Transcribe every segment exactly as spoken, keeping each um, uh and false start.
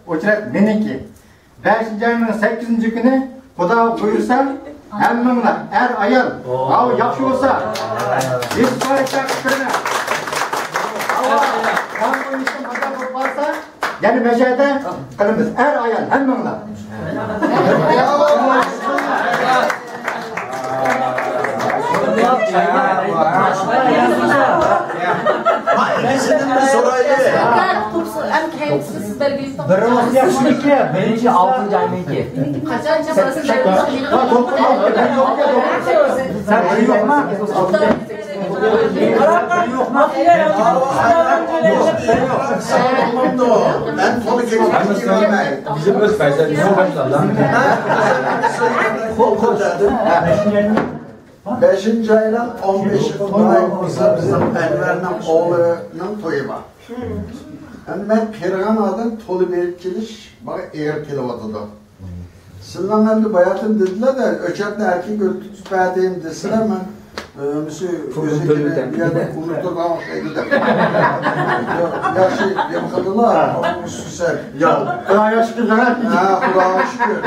ئوچرەت مېنىڭكى. بەشىنچى ئاينىڭ سەككىزىنچى كۈنى، خۇدا بۇيرۇسا، ھەممىڭلار، ئەر، ئايال، ھاۋا ياخشى بولسا، ھېسقايتا قىلىمەن. ھاۋا، ھاۋا بويىچە مۇنداق بولۇپ قالسا، يەنە مەشەدە قىلىمىز. ئەر، ئايال، ھەممىڭلار. بىرىنچى ئالتىنچى ئاينىڭكى. قاچان چىقىسىز؟ سەن بىر يوقما؟ مەن تولا كېلىپ بىزنىڭ ئۆز پەيزىمىزنى باشلىدى. بەشىنچى ئاينىڭ ئون بەشى خۇدايىم بۇيرۇسا بىزنىڭ ئەنۋەرنىڭ ئوغلىنىڭ تويى بار. ئەمدى مەن قېرىغان ئادەم تولا بېرىپ كېلىش ماڭا ئېغىر كېلىۋاتىدۇ. سىلەرنىڭ ئەمدى باياتىن دېدىلەر-دە، ئۆچەتنى ئەركىنگە ئۆتكۈزۈپ بەر دېدىم دېسىلەر، مەن ئۆمىسى ئۆزىكىنى بۇ يەردە ئۇنتۇرغان ئوخشايدۇ دەپ. ياخشى دېمە قىلدىلا، ئۇنسۇسەن. ياق، خۇداغا شۈكۈر. ھە، خۇداغا شۈكۈر.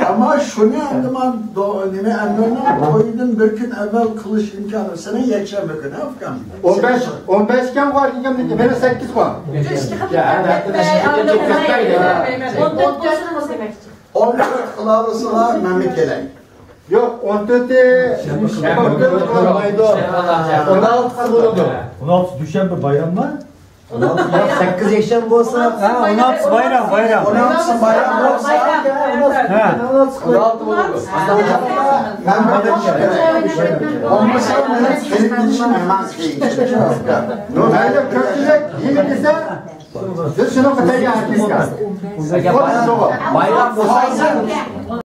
ئەمما شۇنى ئەمدى مەن دو-، نېمە، ئەنۋەرنىڭ تويىدىن بىر كۈن ئەۋۋەل قىلىش ئىمكانى، سېنىڭ يەكشەنبە كۈنى، ئۇكام. ئون بەش، ئون بەش ئىكەن غۇ، دېگەندىكى، مېنىڭ سەككىز غۇ. ئون تۆت قىلالىسىلا مەنمۇ كېلەي. ياق، ئون تۆتى، ئون تۆتى بولمايدۇ. ئون ئالتىسى بولىدۇ. ئون ئالتىسى دۈشەنبە بايراممۇ؟ سەككىز يەكشەنبە بولسا. ھە، ئون ئالتىسى بايرام، بايرام. ئون ئالتىسى بايرام بولسا. ھە. ئون ئالتە بولىدۇ. مەن بىر بولمىسا مېنىڭ كېلىپ كېتىشىم ھەمان قىيىن. ياق، مەيلى، كۆپچىلىك يېنىك دېسە، بىز شۇنى قىلىدىغان ئەكەلگەن. بايرام بولسا،